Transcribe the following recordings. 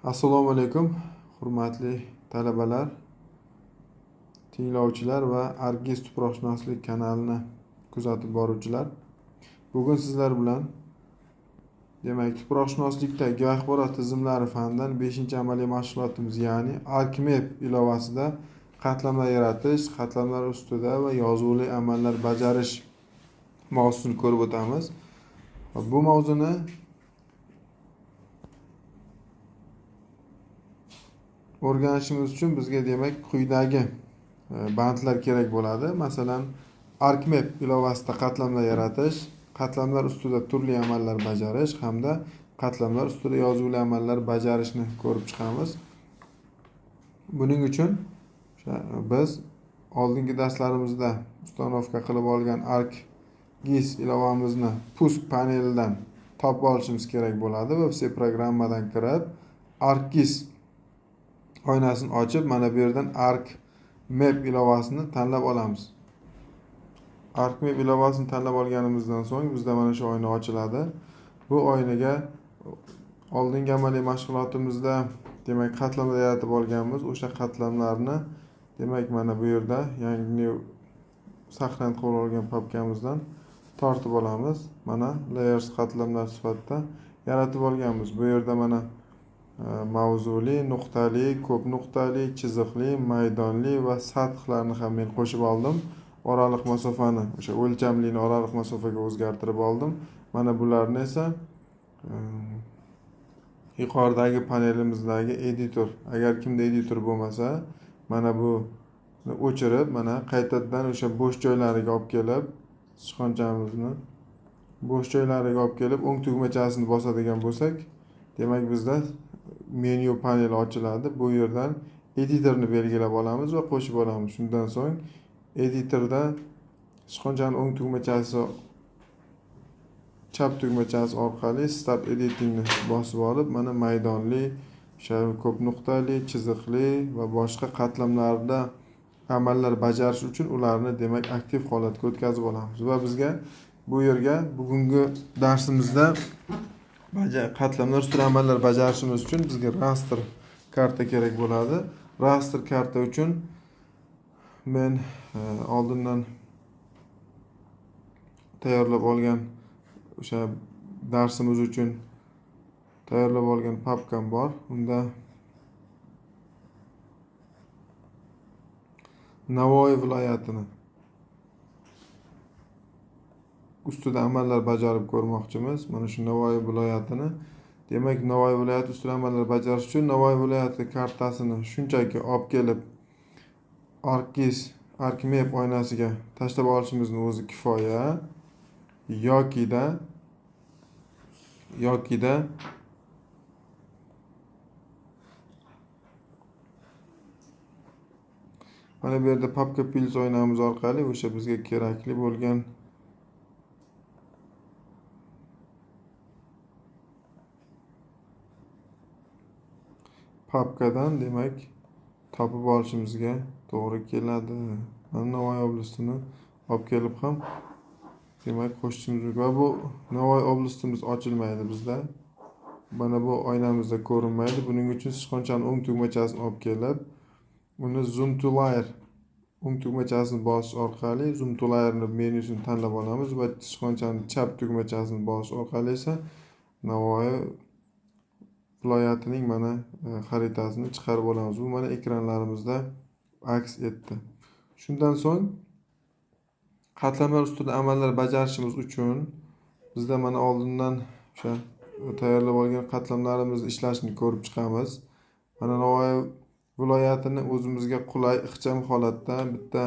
Assalomu alaykum, hurmatli talabalar, tinglovchilar va ArcGIS tuproqshunoslik kanalini kuzatib boruvchilar. Bugun sizlar bilan demak tuproqshunoslikda geoaxborot tizimlari fanidan 5-amaliy mashg'ulotimiz, ya'ni ArcMap ilovasida qatlamlar yaratish, qatlamlar ustida va yozuvli amallar bajarish mavzusini ko'rib o'tamiz. Bu mavzuni o'rganishimiz uchun bizga demak quyidagi bandlar kerak bo'ladi. Masalan, ArcMap ilovasida qatlamlar yaratish, qatlamlar ustida turli amallar bajarish hamda qatlamlar ustida yozuvli amallar bajarishni ko'rib chiqamiz. Buning uchun biz oldingi darslarimizda ustanovka qilib olgan ArcGIS ilovamizni pusk panelidan topib olishimiz kerak bo'ladi va все programmadan kirib ArcGIS oynasini ochib, mana bu yerdan ArcMap ilovasini tanlab olamiz. ArcMap ilovasini tanlab olganimizdan so'ng bizda mana shu oyna ochiladi. Bu oynaga oldingi amaliy mashg'ulotimizda demak qatlamlar yaratib olganmiz. O'sha qatlamlarni demak mana bu yerda yangi saqlanib qolib olgan papkamizdan tortib olamiz. Mana layers qatlamlar sifatida yaratib olganmiz. Bu yerda mana mavzuli, nuqtali, ko'p nuqtali, chiziqli, maydonli va sathlarni ham men qo'shib oldim. Oraliq masofani, o'sha o'lchamlini oraliq masofaga o'zgartirib oldim. Mana bularni esa yuqoridagi panelimizdagi editor, agar kimda editor bo'lmasa, mana bu o'chirib, mana qaytadan o'sha bo'sh joylariga olib kelib, sichqonchamizni bo'sh joylariga olib kelib, o'ng tugmachasini bosadigan bo'lsak, demak bizda menyu paneli ochiladi. Bu yerdan editorni belgilab olamiz va qo'shib olamiz. Shundan so'ng editorda sichqonchani o'ng tugmachasi, chap tugmachasi orqali Start Editingni bosib olib, mana maydonli, o'sha ko'p nuqtali, chiziqli va boshqa qatlamlarda amallar bajarish uchun ularni demak aktiv holatga o'tkazib olamiz. Va bizga bu yerga bugungi darsimizda qatlamlar ustida amallar bajarishimiz uchun bizga raster karta kerak bo'ladi. Raster karta uchun men oldindan tayyorlab olgan o'sha darsimiz uchun tayyorlab olgan papkam bor. Unda Navoiy viloyatini ustida amallar bajarib ko'rmoqchimiz. Mana shu Navoiy viloyatini, demak Navoiy viloyati ustida amallar bajarish uchun Navoiy viloyati kartasini shunchaki olib kelib ArcGIS ArcMap oynasiga tashlab olishimizning o'zi kifoya. Yokida mana bu yerda papka pils oynamiz orqali o'sha bizga kerakli bo'lgan papkadan demak topib olishimizga to'g'ri keladi. Mana Navoiy oblastini olib kelib ham demak qo'shishimiz mumkin. Va bu Navoiy oblastimiz ochilmaydi bizda. Mana bu oynamizda ko'rinmaydi. Buning uchun sichqonchani o'ng tugmachasini olib kelib, uni Zoom to Layer o'ng tugmachasini bosish orqali Zoom to Layer menyusini tanlab olamiz va sichqonchani chap tugmachasini bosish orqali esa Navoiy viloyatining mana xaritasini chiqarib olamiz. Bu mana ekranlarimizda aks etdi. Shundan so'ng qatlamlar ustida amallar bajarishimiz uchun bizda mana oldindan o'sha tayyorlab olgan qatlamlarimiz ishlashini ko'rib chiqamiz. Mana Navoiy viloyatini o'zimizga qulay ixcham holatda bitta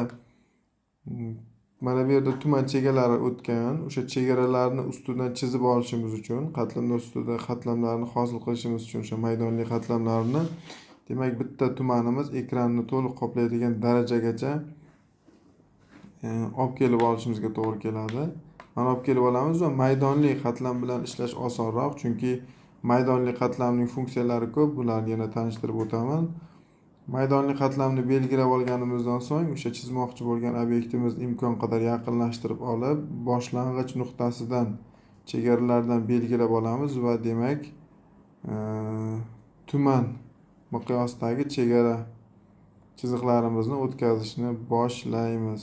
mana bu yerda tuman chegaralari o'tgan, o'sha chegaralarni ustidan chizib olishimiz uchun, qatlamlar ustida qatlamlarni hosil qilishimiz uchun o'sha maydonli qatlamlarni demak bitta tumanimiz ekranni to'liq qoplaydigan darajagacha olib kelib olishimizga to'g'ri keladi. Mana olib kelib olamiz va maydonli qatlam bilan ishlash osonroq, chunki maydonli qatlamning funksiyalari ko'p, bularni yana tanishtirib o'taman. Maydonli qatlamni belgilab olganimizdan so'ng o'sha chizmoqchi bo'lgan obyektimizni imkon qadar yaqinlashtirib olib, boshlang'ich nuqtasidan chegaralardan belgilab olamiz va demak tuman miqyosidagi chegara chiziqlarimizni o'tkazishni boshlaymiz.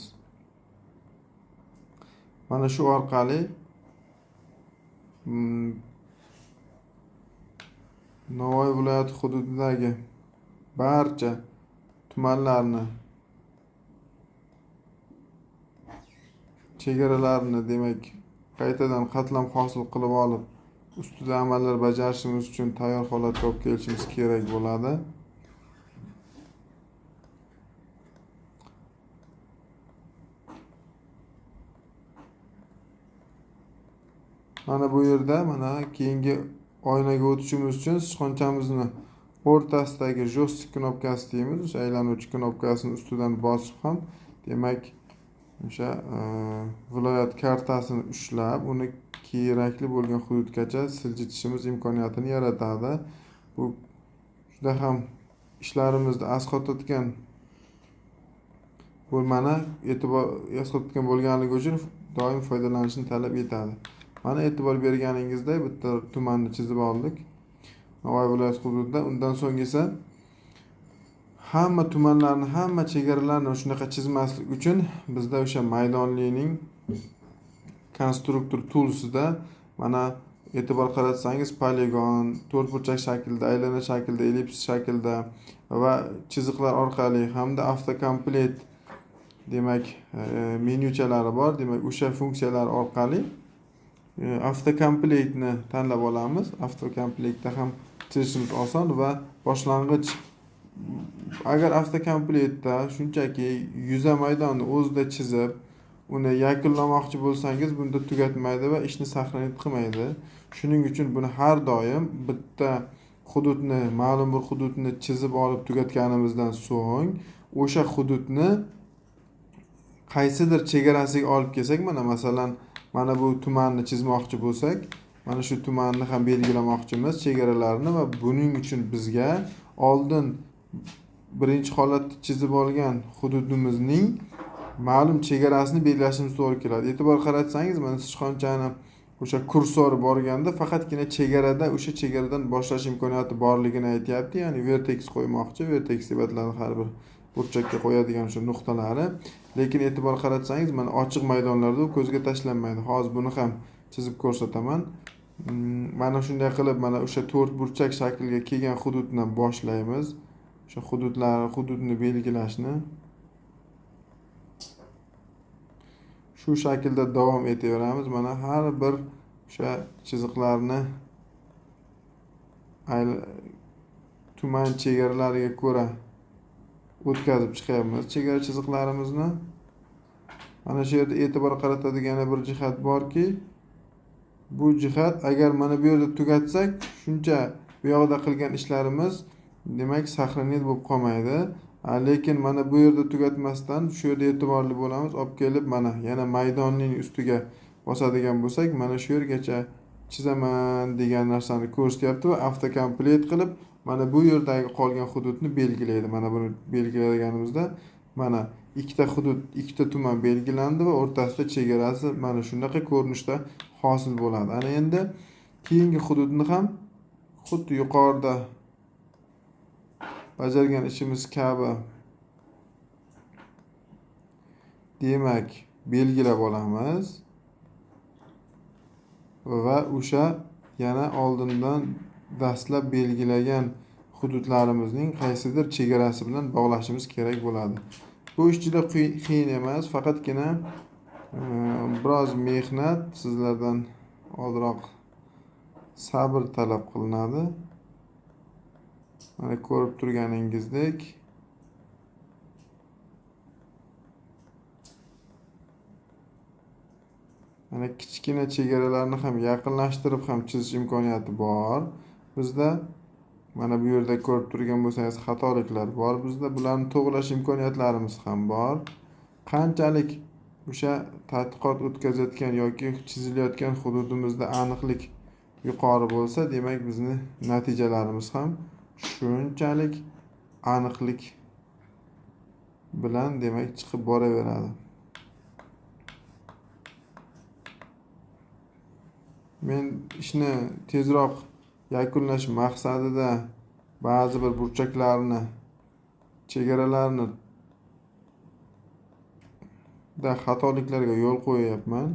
Mana shu orqali Navoiy viloyati hududidagi barcha tumanlarni chegaralarini demak qaytadan qatlam hosil qilib olib ustida amallar bajarishimiz uchun tayyor holatga olib kelishimiz kerak bo'ladi. Mana bu yerda mana keyingi oynaga o'tishimiz uchun sichqonchamizni o'rtasidagi joystick knopkasi deymiz, o'sha aylanuvchi knopkasini ustidan bosib ham demak o'sha viloyat kartasini ushlab uni kerakli bo'lgan hududgacha siljitishimiz imkoniyatini yaratadi. Bu juda ham ishlarimizni asqotayotgan bo'lmani e'tibor asqotayotgan bo'lganligi uchun doim foydalanishni talab etadi. Mana e'tibor berganingizda bitta tumanni chizib oldik Navoiy viloyati hududida. Undan so'ng esa hamma tumanlarni, hamma chegaralarni shunaqa chizmaslik uchun bizda o'sha maydonlining konstruktor toolsida mana e'tibor qaratsangiz poligon, to'rtburchak shaklida, aylana shaklida, ellips shaklida va chiziqlar orqali hamda avtokomplekt demak menyuchalari bor. Demak o'sha funksiyalar orqali avtokomplektni tanlab olamiz. Avtokomplektda ham chizishimiz oson va boshlang'ich agar avtokomplektda shunchaki yuza maydonni o'zida chizib uni yakunlamoqchi bo'lsangiz bunda tugatmaydi va ishni saqlanib qilmaydi. Shuning uchun buni har doim bitta hududni, ma'lum bir hududni chizib olib tugatganimizdan so'ng o'sha hududni qaysidir chegarasiga olib kelsak, mana masalan mana bu tumanni chizmoqchi bo'lsak, mana shu tumanni ham belgilamoqchimiz chegaralarini va buning uchun bizga oldin birinchi holatda chizib olgan hududimizning ma'lum chegarasini belgilashimiz to'g'ri keladi. E'tibor qaratsangiz mana sichqonchani o'sha kursori borganda faqatgina chegarada o'sha chegaradan boshlash imkoniyati borligini aytyapti. Ya'ni vertex qo'ymoqchi, vertex deb ataladi har bir burchakka qo'yadigan o'sha nuqtalari. Lekin e'tibor qaratsangiz mana ochiq maydonlarda u ko'zga tashlanmaydi. Hozir buni ham chizib ko'rsataman. Mana shunday qilib mana o'sha to'rt burchak shaklga kelgan hududdan boshlaymiz. O'sha hududni belgilashni shu shaklda davom etaveramiz. Mana har bir o'sha chiziqlarni tuman chegaralariga ko'ra o'tkazib chiqyapmiz chegara chiziqlarimizni. Mana shu yerda e'tibor qaratadigan bir jihat borki, bu jihat agar mana bu yerda tugatsak, shuncha bu yoqda qilgan ishlarimiz demak saqlanib bo'lib qolmaydi. Lekin mana bu yerda tugatmasdan shu yerda e'tiborli bo'lamiz, olib kelib mana yana maydonning ustiga bosadigan bo'lsak, mana shu yergacha chizaman degan narsani ko'rsatyapti va avtokomplekt qilib mana bu yerdagi qolgan hududni belgilaydi. Mana buni belgilaganimizda mana ikkita hudud, ikkita tuman belgilandi va o'rtasida chegarasi mana shunaqa ko'rinishda hosil bo'ladi. Ana endi keyingi hududni ham xuddi yuqorida bajargan ishimiz kabi demak belgilab olamiz va o'sha yana oldindan dastlab belgilagan hududlarimizning qaysidir chegarasi bilan bog'lashimiz kerak bo'ladi. Bu ish juda qiyin emas, faqatgina biroz mehnat, sizlardan ozroq sabr talab qilinadi. Mana ko'rib turganingizdek mana kichkina chegaralarni ham yaqinlashtirib ham chizish imkoniyati bor bizda. Mana bu yerda ko'rib turgan bo'lsangiz xatoliklar bor bizda, bularni to'g'rilash imkoniyatlarimiz ham bor. Qanchalik o'sha tadqiqot o'tkazayotgan yoki chizilayotgan hududimizda aniqlik yuqori bo'lsa, demak bizni natijalarimiz ham shunchalik aniqlik bilan demak chiqib boraveradi. Men ishni tezroq yakunlash maqsadida Ba'zi bir burchaklarni, chegaralarni da xatoliklarga yo'l qo'yayapman.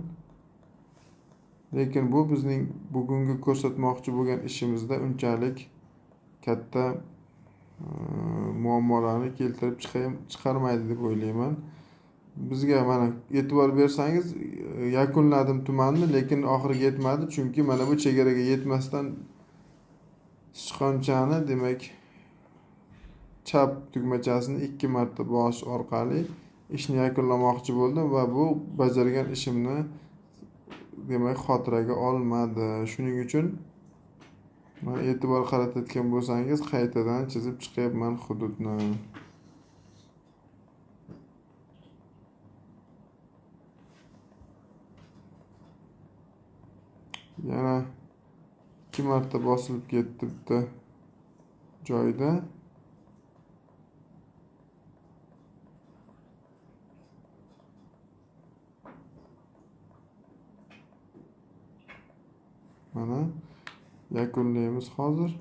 Lekin bu bizning bugungi ko'rsatmoqchi bo'lgan ishimizda unchalik katta muammolarni keltirib chiqarmaydi deb o'ylayman. Bizga mana e'tibor bersangiz, yakunladim tumanni, lekin oxiriga yetmadi, chunki mana bu chegaraga yetmasdan sichqonchani, demak, chap tugmachasini 2 marta bosish orqali ishni yakunlamoqchi bo'ldim va bu bajargan ishimni, demak, xotiraga olmadi. Shuning uchun mana e'tibor qaratayotgan bo'lsangiz, qaytadan chizib chiqyapman hududni. Yana 2 marta bosilib ketdi bitta joyda. Mana yakunlaymiz hozir.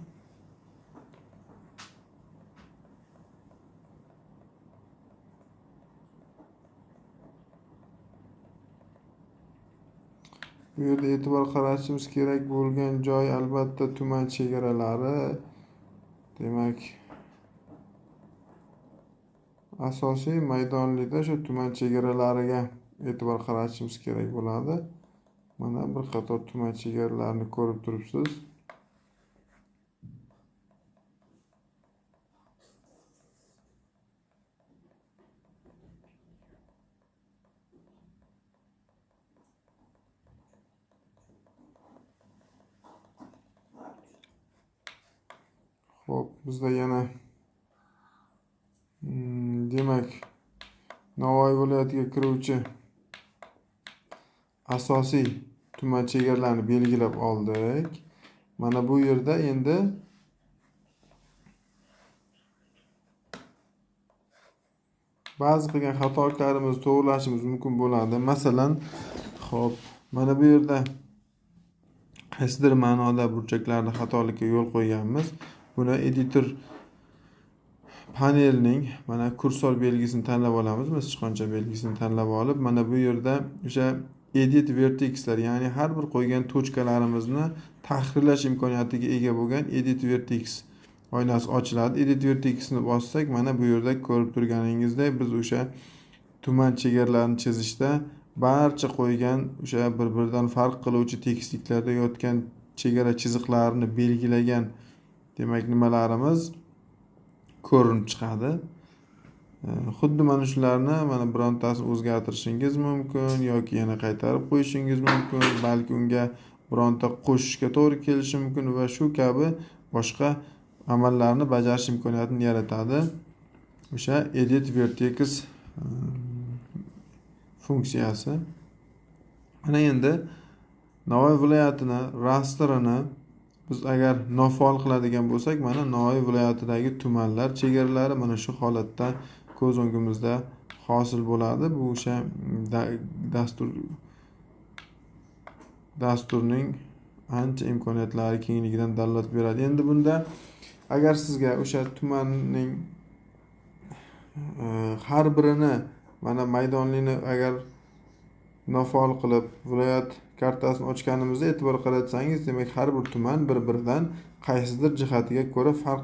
Bu yerda e'tibor qaratishimiz kerak bo'lgan joy albatta tuman chegaralari. Demak, asosiy maydonlikda shu tuman chegaralariga e'tibor qaratishimiz kerak bo'ladi. Mana bir qator tuman chegaralarini ko'rib turibsiz. Xo'p, bizda yana demak Navoiy viloyatiga kiruvchi asosiy tuman chegaralarini belgilab oldik. Mana bu yerda endi ba'zi qilgan xatoliklarimizni to'g'rilashimiz mumkin bo'ladi. Masalan, xo'p, mana bu yerda qaysidir ma'noda burchaklarni xatolikka yo'l qo'yganmiz. Buni editor panelning mana kursor belgisini tanlab olamiz, sichqoncha belgisini tanlab olib, mana bu yerda o'sha edit vertexlar, ya'ni har bir qo'ygan tochkalarimizni tahrirlash imkoniyatiga ega bo'lgan edit vertex oynasi ochiladi. Edit vertexni bossak, mana bu yerda ko'rib turganingizdek biz o'sha tuman chegaralarini chizishda barcha qo'ygan o'sha bir-biridan farq qiluvchi tekisliklarda yotgan chegara chiziqlarini belgilagan, demak, nimalarimiz ko'rinib chiqadi. Xuddi mana shularni mana birontasini o'zgartirishingiz mumkin yoki yana qaytarib qo'yishingiz mumkin, balki unga bironta qo'shishga to'g'ri kelishi mumkin va shu kabi boshqa amallarni bajarish imkoniyatini yaratadi o'sha edit vertex funksiyasi. Mana endi Navoiy viloyatini rastrini biz agar nofaol qiladigan bo'lsak, mana Navoiy viloyatidagi tumanlar chegaralari mana shu holatda ko'z o'ngimizda hosil bo'ladi. Bu o'sha dasturning ancha imkoniyatlari kengligidan dalolat beradi. Endi bunda agar sizga o'sha tumanning har birini mana maydonlikni agar nofaol qilib viloyat kartasini ochganimizda e'tibor qaratsangiz, demak har bir tuman bir-biridan qaysidir jihatiga ko'ra farq